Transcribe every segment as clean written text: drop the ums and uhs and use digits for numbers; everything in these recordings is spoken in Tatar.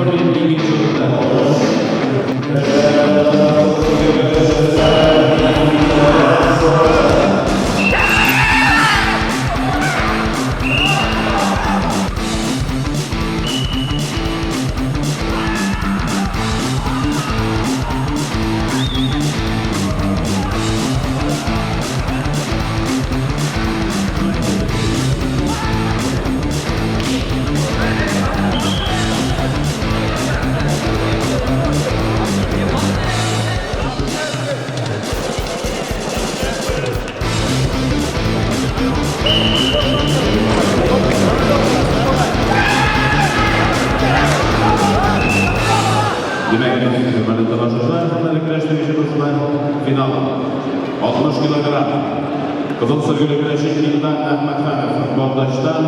Зәйнуллин икенче урында. Димәк, хөрмәтле тамашачылар, хөрмәтле көрәш сөюче финал. 60 килограмм. Кызыл сөлгеле көрәшче Илдар Әхмәтханов Балтачтан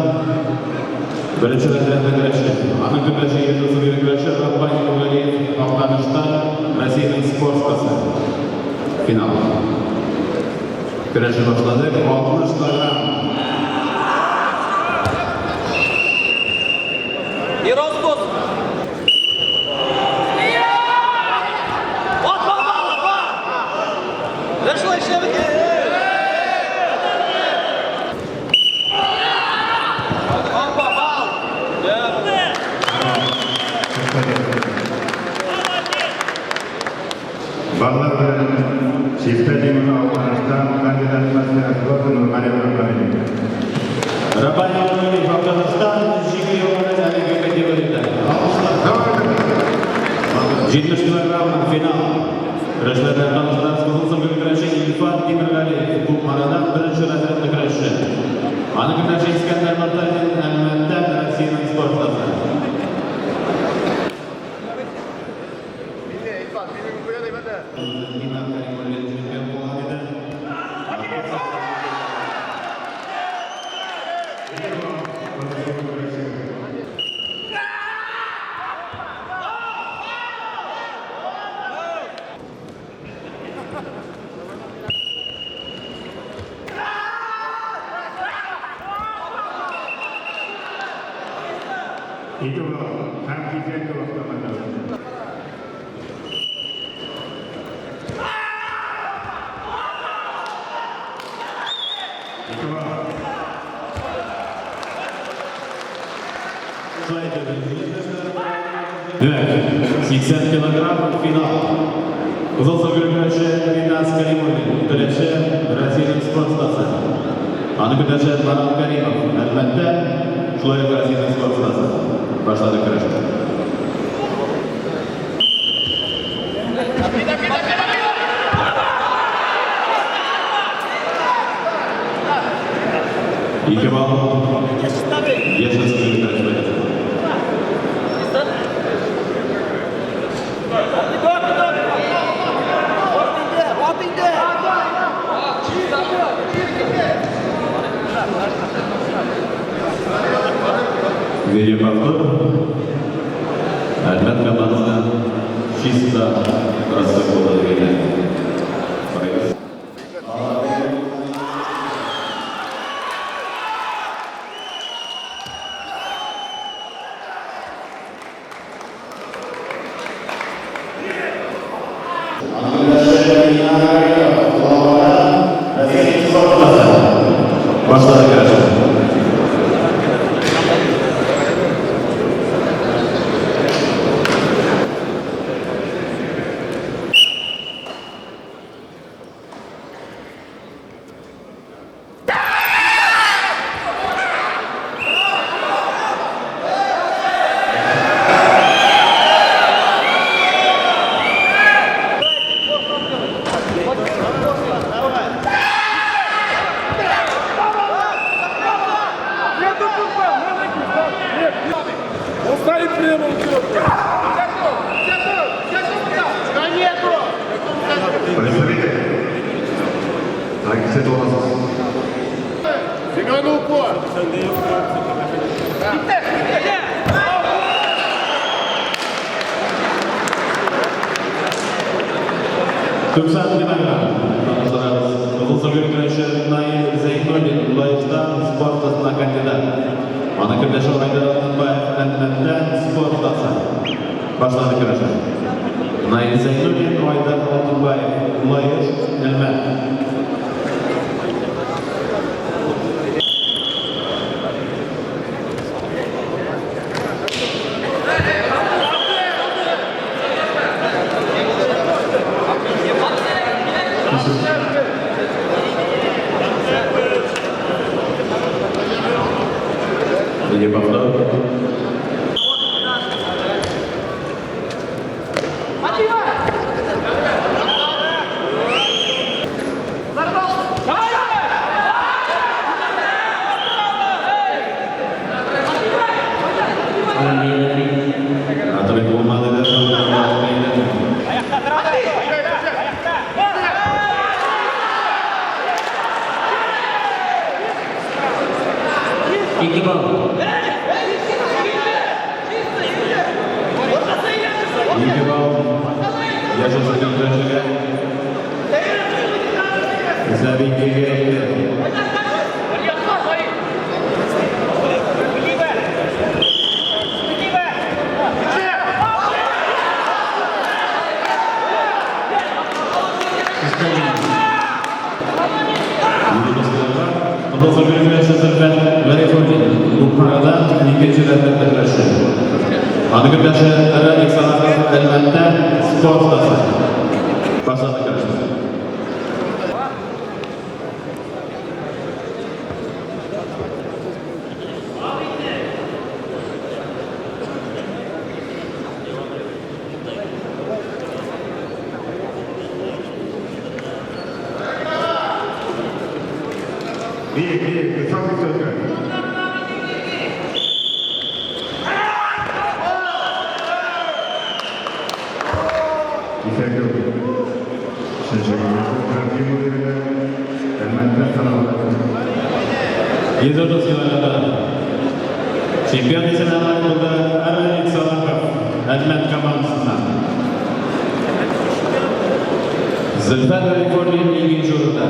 беренче разрядлы көрәшче. Аның көндәше яшел сөлгеле көрәшче Раббани Нургалиев Актаныштан, Россиянең спорт остасы. Финал. Көрәшне башладык. 60 килограмм. И распуск. Бат, бат, бат, бат! Шулай эшләп бетте. Опа, бал! Баллар белән чиста җиңүне Актаныштан кандидат мастера спорта Нургалиев Раббани. Раббани Нургалиев Актаныштан җиңү яулады әлеге категориядә. 70 килограмм финал. Көрәшләрдә таныштырабыз кызыл сөлгеле көрәшче Илфат Тимергалиев Кукмарадан беренче разрядлы көрәшче. Аның көндәше Искәндәр Мортазин Әлмәттән, Россиянең спорт остасы. Динар Каримуллин чемпион булган иде. Ике балл һәм кисәтү автоматы. Ике балл. Шулай итеп, димәк, 80 килограмм финал. Кызыл сөлгеле көрәшче Ринас Каримуллин, Теләче, Россиянең спорт остасы. Аның көндәше Марат Каримов, Әлмәттә, шулай ук Россиянең спорт остасы. Башлады көрәшне. Ике балл. Яшел сөлгеле көрәшче файдасы. Ат инде, ат инде! Видеоповтор. Әлмәт командасына чиста бросок булды дигәндә. Карыйбыз. Башлады көрәшне. Он стоит прямо идет. Представитель. Так, аласыз. Семен упор. 90 килограмм. Таныштырабыз. Кызыл сөлгеле көрәшче Наил Зәйнуллин Лаештан спорт остасына кандидат. Аның көндәше Айдар Алтынбаев Әлмәттән спорт остасы. Башлады көрәшне. Наил Зәйнуллин, Айдар Алтынбаев, Лаеш, Әлмәт. Видео повтор. Отрыв булмады да. 2 балл. 2 балл. Яшәсен көрәшчегә. Исәп 2-2. Көрәшче Зөлфәт Гарифуллин Бухарадан, икенче рәтлектә көрәшче. Аны көрәшче Радик Салахов, Әлмәттә, спорт остасы. Башлады көрәшне. Bir, bir, высокий только. Исәп юк. Өченче бирелә. Әлмәттән Салават. 130 килограммда чемпион исеменә лаек булды Радик Салахов, Әлмәт командасыннан. Зөлфәт Гарифуллин икенче урында.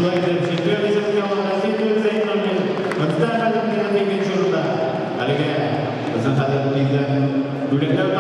Шулай итеп, чемпион исеменә Разил Зәйнуллин Рөстәм Хәлимовның икенче урында. Әлегә безнең хәзер тиздән бүләкләү